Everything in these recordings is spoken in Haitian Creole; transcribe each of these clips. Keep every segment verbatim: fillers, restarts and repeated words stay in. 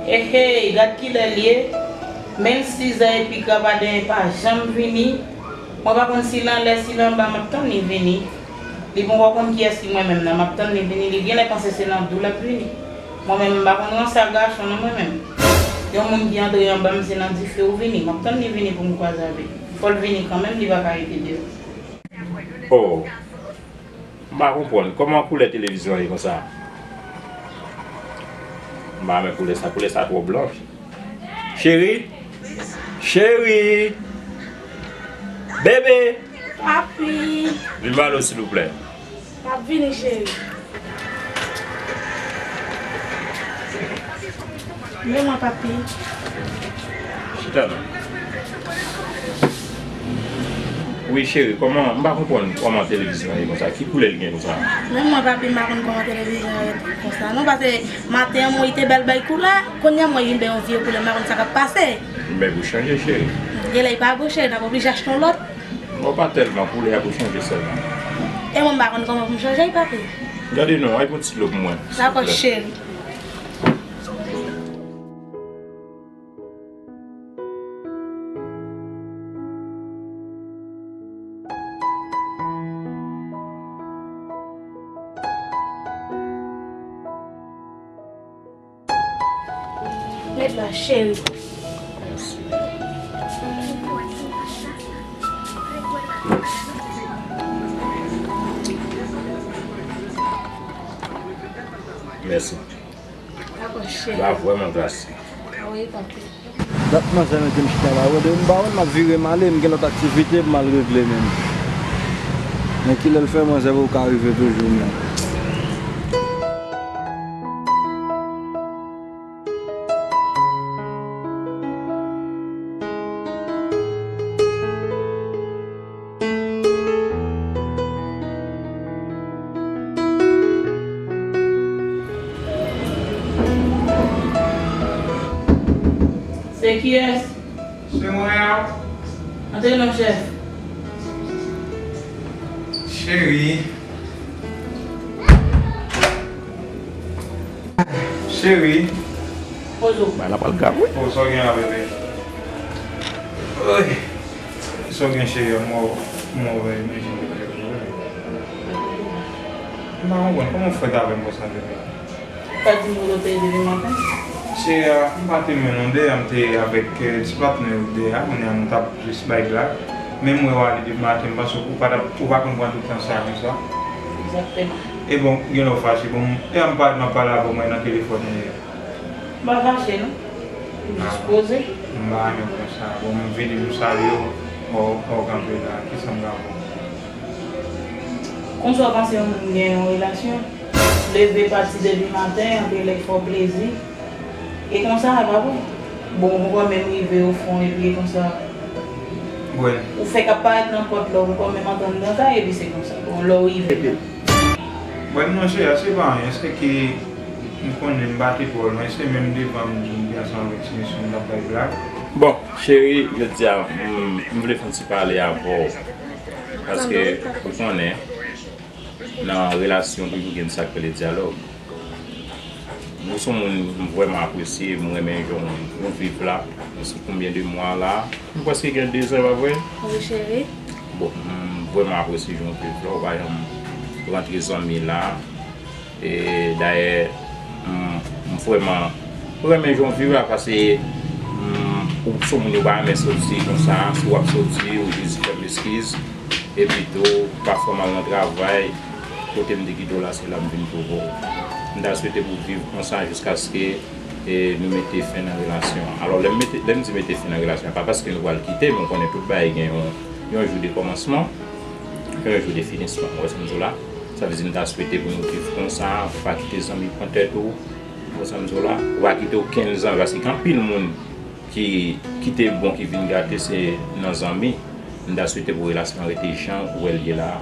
Ehey, gad kilè l ye. Men l sizè epi krapaden pa janm vini. Mwen pa konn si l anlè, si l anba, m ap tann li vini. Li poko konn kiyès ki mwen menm nan, m ap tann li vini. Li genlè panse se nan dou l ap vini. Mwen menm, m pa konn ranse ak gason non mwen menm. Yon moun ki antre anba m, se nan dife ou vini. M ap tann li vini pou m kwaze avè l. Fò l vini kanmenm, li pa ka rete deyò. Oh. M pa konprann, kòman koulè televizyon an ye konsa? M pa renmen koulè sa, koulè sa twò blanch. Cheri! Cheri! Bebe! Papi! Vin pale w, silvouplè. M ap vini, cheri. Men mwen, papi. Chita non. Wi, cheri, kòman, m pa konprann kòman televizyon an ye konsa. Ki koulè l gen konsa? Men mwen, papi, m pa konn kòman televizyon an ye konsa non, paske maten an, mwen, li te bèl bay koulè, kounye a, mwen, li vin bay yon vye koulè, m pa konn sa k ap pase. Men pou chanje, cheri. Genlè li pa bon, cheri, n ap oblije achte yon lòt. Bon, pa tèlman, koulè a pou chanje sèlman. E mwen, m pa konn kòman pou m chanje l, papi. Gade non, al pran ti dlo pou mwen, silvouplè. Dakò, cheri. Met la, cheri. Mèsi. Mèsi. Dakò, cheri. La vrèman drastik. A wi, papi. Dat manzè mete m chita la, wè, depi m pa wè l, m ap vire m ale, m gen lòt aktivite pou m al regle menm. Men kilè l fè manzè poko ka rive toujou menm. Se kiyès? Se mwen an. Antre non, chèf. Cheri. Cheri. Pozo. Bay la pral grav, wi. Oh, sa w gen la, bebe? Oy. Sa w gen, cheri? Mwen, mwen wè, men jan. M pa konprann, kòman w fè t avè m konsa, bebe? Ou pa di m ou te depi maten? Cheri, m pa te menm non, dèyè m te avèk, eh, ti patnè ou dèyè a, kounye a nou t ap jis bay blag. Men m wè w ale depi maten, m panse ou pa t ap, ou pa konn pran tout tan sa konsa. Egzakteman. E bon, gen lè w fache, bon, e m pa, m ap pale avè w, mwen nan telefòn, eh. M pa fache, non. M jis poze. M pa renmen konsa. Bon, m vini, m salye w, w, w kanpe la. Kisa m ka fè w? Konsa w panse yon moun gen yon relasyon? Leve pati depi maten, antre lè k fè w plezi. E konsa, pa bon. Bon, ou poko menm rive o fon, epi e konsa. Bon. Ou fèk ap parèt nan pòt la, ou poko menm antre anndan kay, epi se konsa. Bon, lè w rive. Bon, non, cheri, se pa anyen, se ke m konnen m pa te twò lwen, se menm devan m di m te ansanm avèk ti mesye m t ap bay blag. Bon, cheri, jodi a, m, m vle fè yon ti pale avè w. Paske, ou konnen, nan relasyon, toujou gen sa k rele dyalòg. Ou se yon moun m vrèman apresye, m renmen jan w viv la. Nou se konbyen de mwa la? Nou prèske gen de zan, e pa vre? Wi, cheri. Bon, m vrèman apresye jan w viv la, ou pa janm rantre zanmi la. E dayè, m, m vrèman renmen jan w viv la, paske, m, ou se yon moun yo pa renmen soti konsa, si w ap soti, ou jis fè m eskiz. Epi tou, pafwa m al nan travay, kote m te kite w la, se la m vin twouve w. M ta swete pou w viv konsa jiskaske, e, nou mete fen nan relasyon an. Alò, lè m mete, lè m di mete fen nan relasyon an, pa paske nou pral kite, men w konnen tout bagay gen yon, yon jou de kòmansman, gen yon jou de finisman. Ou wè sa m di w la? Sa vle di m ta swete pou nou viv konsa, ou pa kite zanmi pran tèt ou. Ou wè sa m di w la? Ou pa kite okenn zanmi, paske gen anpil moun ki kite bon ki vin gate se nan zanmi. M ta swete pou relasyon an rete jan ou wè l ye la,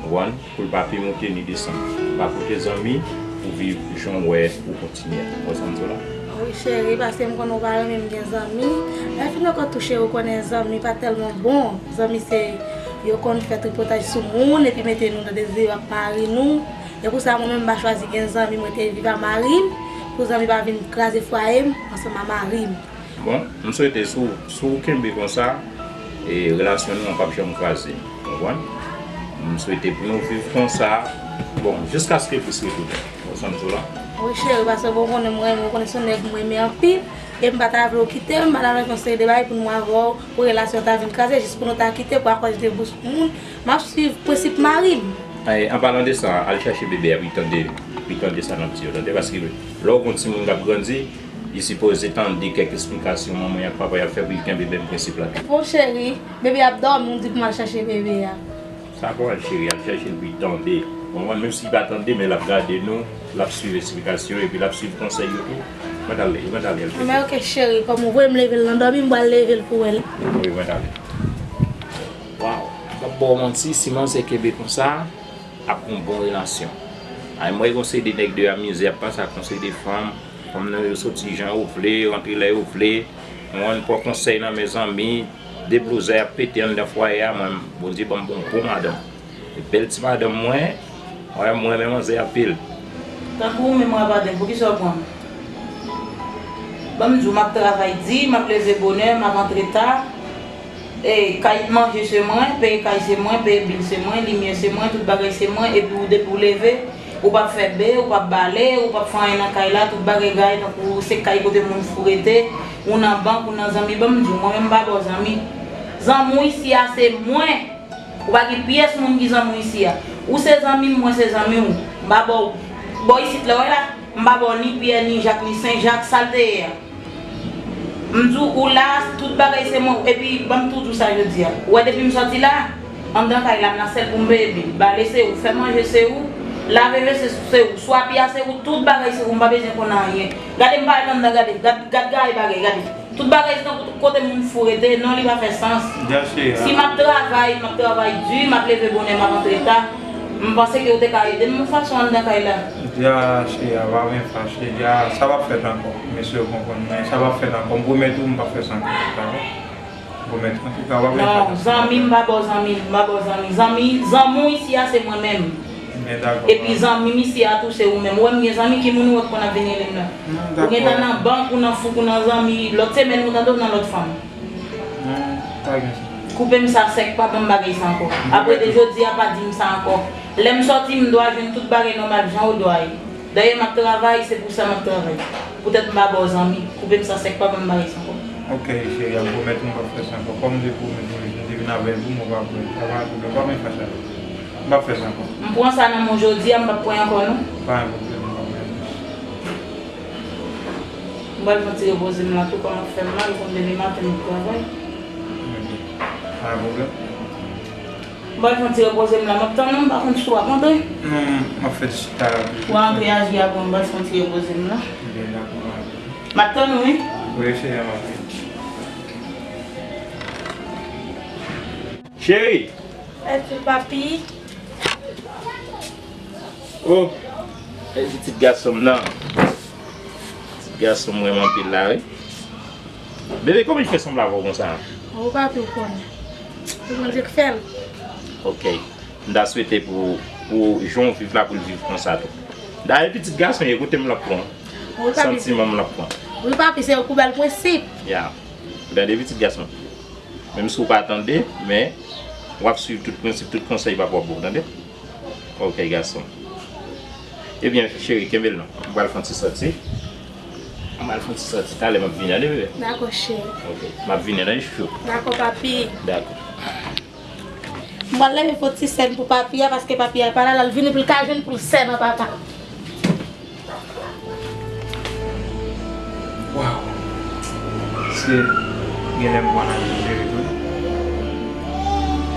ou konprann? Pou l pa pi moute ni desann. Pa koute zanmi, ou viv jan w wè ou kontinye. Ou wè sa m di w la? Wi, cheri, paske m konnen w pa renmen m gen zanmi. Men fin de kont tou, cheri, ou konnen zanmi pa tèlman bon. Zanmi se yo konn fè tripotaj sou moun epi mete nou nan dezi y ap mari nou. E pou sa, mwen menm, m pa chwazi gen zanmi, mwen te viv a mari m. Pou zanmi pa vin kraze fwaye m ansanm a mari m. Bon, m swete si w, si w kenbe konsa, e relasyon nou an p ap janm kraze. Ou konprann? M swete pou nou viv konsa, bon, jiskaske Kris retounen. Ou konprann sa m di w la? Wi, cheri, paske bon, ou konnen m renmen, ou konnen se yon nèg m renmen anpil, e m pa ta vle w kite m, m pa ta vle fè yon seri de bagay pou nou avè w, pou relasyon ta vin kraze, jis pou nou ta kite, pou akòz de bouch moun, m ap swiv prensip mari m. E, an palan de sa, al chache bebe a, pou l tande, pou l tande sa n ap di yo, tande, paske lè w gen yon timoun k ap grandi, li sipoze tande kèk esplikasyon manman y ak papa y ap fè pou l kenbe menm prensip la tou. Bon, cheri, bebe ap dòmi, ou di pou m al chache bebe a. Sa pa w al cheri, al chache l pou l tande. Ou konprann, menm si l pa tande, men l ap gade nou, l ap swiv esplikasyon, epi l ap swiv konsèy yo tou. Mwen t al, mwen t al, al chèche. Men oke, cheri, kòm ou voye m leve l nan dòmi, m pral leve l pou wè l. Wi, mwen t al. Waw, m p ap ba w manti, si manzè kenbe konsa, ap gen yon bon relasyon. Ay, mwen, gen yon seri de nèg de amize ap pase ak yon seri de fanm. Fanm nan yo soti jan yo vle, rantre lè yo vle. Mwen, pran konsèy nan men zanmi, deblozay ap pete anndan fwaye a, mwen, Bondye ban m bon, bon madanm. E bèl ti madanm mwen, mwen, mwen renmen manzè anpil. Tankou ou menm, Rabaden, poukisa w pran m? Ban m di w, m ap travay di, m ap leve bonè, m ap antre ta. E, kay, manje se mwen, peye kay se mwen, peye bil se mwen, limyè se mwen, tout bagay se mwen, epi ou depi w leve, ou p ap fè be, ou p ap bale, ou p ap fè anyen nan kay la, tout bagay gaye tankou se kay kote moun fou rete, ou nan bank, ou nan zanmi, ban m di w, mwen menm m pa ba w zanmi. Zanmi w isi a se mwen. Ou pa gen pyès moun ki zanmi w isi a. Ou se zanmi m, mwen se zanmi w. M pa ba w, bò isit la, w wè la, m pa ba w ni Pyè, ni Jak, ni Sen Jak, sa l te ye a. M di w, ou la, tout bagay se mwen, epi ban m tou di w sa jodi a. Ou wè depi m sòti la, anndan kay la, m la sèl pou m peye bil. Bale se ou, fè manje se ou, lave vese se ou, swa pye a se ou, tout bagay se ou, m pa bezwen konn anyen. Gade m parèt anndan, gade, gad, gad gaye bagay, gade. Tout bagay se tankou kote moun fou rete, non, li pa fè sans. Si m ap travay, m ap travay di, m ap leve bonè, m ap antre ta. M panse ke ou te ka ede m yon fason anndan kay la. Dja, cheri, pa vin fache. Dja, sa p ap fèt ankò. Mesye yo konprann mwen. Sa p ap fèt ankò. M pwomèt ou, m p ap fè sa ankò. Dakò? M pwomèt ou. Antouka, pa vin fache. Non, zanmi, m pa ba w zanmi, m pa ba w zanmi. Zanmi, zanmi w isi a, se mwen menm. Men dakò. Epi zanmi m isi a tou, se ou menm. Ou wè m gen zanmi, ki moun ou wè k konn ap vin rele m la? Ou gentan nan bank, ou nan fouk, ou nan zanmi. Lòt semèn, ou tande w nan lòt fanm. Non, pa gen sa. Koupe m sa sèk, pa ban m bagay sa ankò. Apre de jodi a, pa di m sa ankò. Lè m sòti, m dwa jwenn tout bagay nòmal, jan yo dwa ye. Dayè, m ap travay, se pou sa m ap travay. Poutèt m pa ba w zanmi. Koupe m sa sèk, pa ban m bagay sa ankò. Ok, cheri, m pwomèt ou m p ap fè sa ankò. Kòm m te pwomèt ou, m te vin avèk ou, m pa pwomèt, pa gen pwoblèm, pa vin fache avè m. M p ap fè sa ankò. M pran sa nan men w jodi a, m p ap pran ankò, non. Pa gen pwoblèm, m p ap fè sa. M pral fè yon ti repoze m la tou, kò m ap fè m mal, ou konn depi maten m ap travay. Pa gen pwoblèm. M pral fè yon ti repoze m la, m ap tann ou, m pa konn si w ap antre. Non, m ap fè ti chita la toujou. W a antre aji a bon, m pral fè yon ti repoze m la. Byen, dakò, m ap vini. M ap tann ou, wi. Wi, cheri, m ap vini. Cheri! Mèsi, papi. Oh, e pitit gason m nan. Pitit gason m renmen anpil la, wi. Bebe, kòman li fè sanble avè w konsa? Ou papi, ou konnen. Se Bondye k fè l. Ok. M ta swete pou, pou jan w viv la, pou l viv konsa tou. Dayè, pitit gason, ekoute m l ap pran. Wi, papi. Santiman m l ap pran. Wi, papi, se yon kou bèl prensip. Ya. Gade pitit gason. Menm si w pa tande, men w ap swiv tout prensip, tout konsèy papa w ap ba w, tande? Ok, gason. Ebyen, cheri, kenbe l non. M pral fè yon ti sòti. M pral fè yon ti sòti. Talè m ap vini, tande, bebe? Dakò, cheri. Ok. M ap vini, tande, chouchou? Dakò, papi. Dakò. M pral leve fè yon ti sèn pou papi a, paske papi a pa la, l al vini pou l ka jwenn pou l sèn an papa. Waw! Se genlè m pral aji vre tou.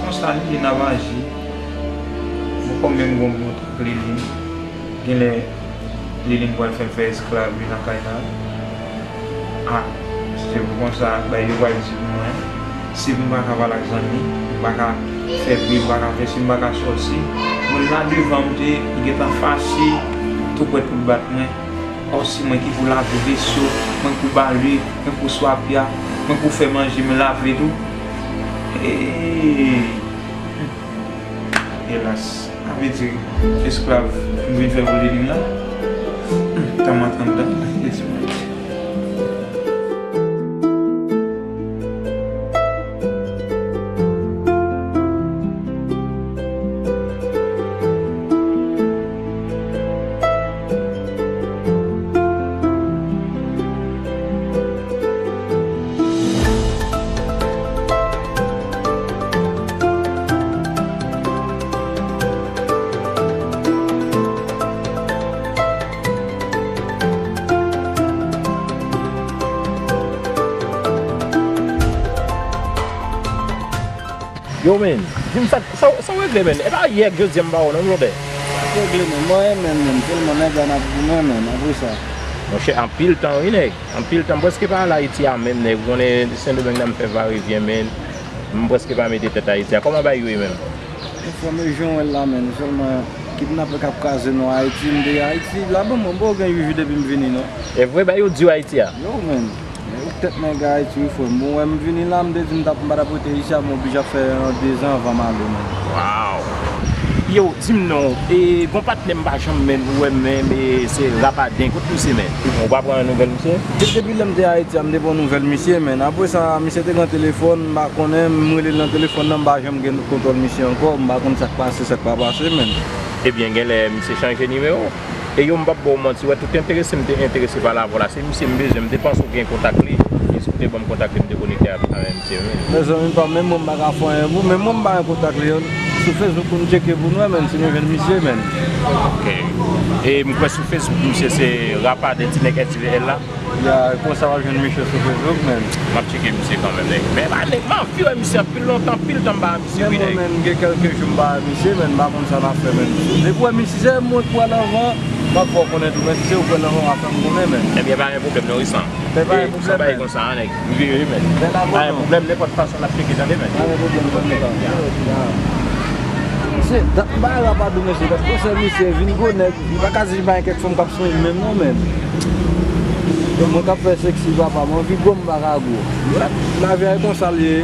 Konsa Liline ap aji. Mwen konn menm gon bout ak Liline. Genlè Liline pral fè m fè esklav li nan kay la. Ah, se pou konsa, bay yo pral di pou mwen. Si m pa ka pale ak zanmi, m pa ka fè bri, m pa ka fè si, m pa ka sòti, moun la devan m te, li gentan fache, tou prèt pou l bat mwen. Ò, se mwen ki pou lave veso, mwen pou bale, mwen pou swa pye a, mwen pou fè manje, mwen lave tou. Hey! Elas, sa vle di esklav m vin fè pou Liline la? Tan m antre anndan, lespri. Yo, men, di m sa, sa, sa w regle, men? E pa yè k jodi a m pa wè w non, blòdè. Sa k regle, men? Mwen, men, men, tèlman nèg la n ap goumen, men, apre sa. Monchè, anpil tan, wi, nèg. Anpil tan. M prèske pa al Ayiti a menm, nèg. Ou konnen Sendomeng nan m fè varevyen, men. M prèske pa mete tèt Ayiti a. Kòman bagay yo ye menm? Enfòme jan w wè l la, men. Sèlman, kidnapè k ap kraze nou Ayiti, m te Ayiti. La, bon, mwen, m poko gen juju depi m vini, non. E vre, bagay yo di w Ayiti a? Yo, men. Men ou tèt nèg Ayiti wi frè m. Bon, wè m vini la, m te di m t ap, m pa t ap rete isi a, m oblije ap fè yon dezan anvan m ale, men. Waw! Yo, di m non, e, gon patnè m pa janm menm, ou wè m menm, e, se Rapaden, kot misye, men? Ou pa pran nouvèl misye? Depi lè m te Ayiti a, m te pran nouvèl misye, men. Apre sa, misye te gen telefòn, m pa konnen, m rele l nan telefòn nan, m pa janm gen kontwòl misye ankò, m pa konn sa k pase, sa k pa pase, men. Ebyen, genlè misye chanje nimewo. E yo, m p ap ba w manti, wè, tout enterese m te enterese pa lavwa la, se misye m bezwen, m te panse w gen kontak li, e si w te ban m kontak li, m te konekte avèk, avèk misye, wi. Mezanmi, pa, menm mwen m pa ka fè anyen pou, menm mwen m pa gen kontak li, sou Facebook pou n tcheke pou n wè, men, si nou jwenn misye, men. Ok. E m kwè sou Facebook, misye se Rapaden, ti nèg S V L la. Ya, konsa w ap jwenn misye sou Facebook, men. M ap tcheke misye kanmenm, nèg. Men pa nèg, m anvi wè misye anpil lontan, anpil tan m pa wè misye, wi, nèg. Men mwen menm, gen kèlke jou m pa wè misye, men m pa konn sa n ap fè, men. Depi w wè misye, se mwen k pral anvan, m ap fè w konnen tou, men si se ou k pral anvan, w a fè m konnen, men. Ebyen, pa gen pwoblèm, non, Risan. Men pa gen pwoblèm, men. Sa bay konsa, nèg. M vire, wi, men. Men pa gen pwoblèm, nenpòt fason n ap tcheke, tande, men. Pa gen pwoblèm, men. Ok. Mesye, dat m pa wè Rapadou, mesye, dat konsèy misye, vin gwo nèg, li pa ka di li pa gen kèk fanm k ap sonje l menm, non, men. Mwen k ap fè seksi, papa, m anvi gwo, m pa ka gwo. Lavi a e konsa l ye.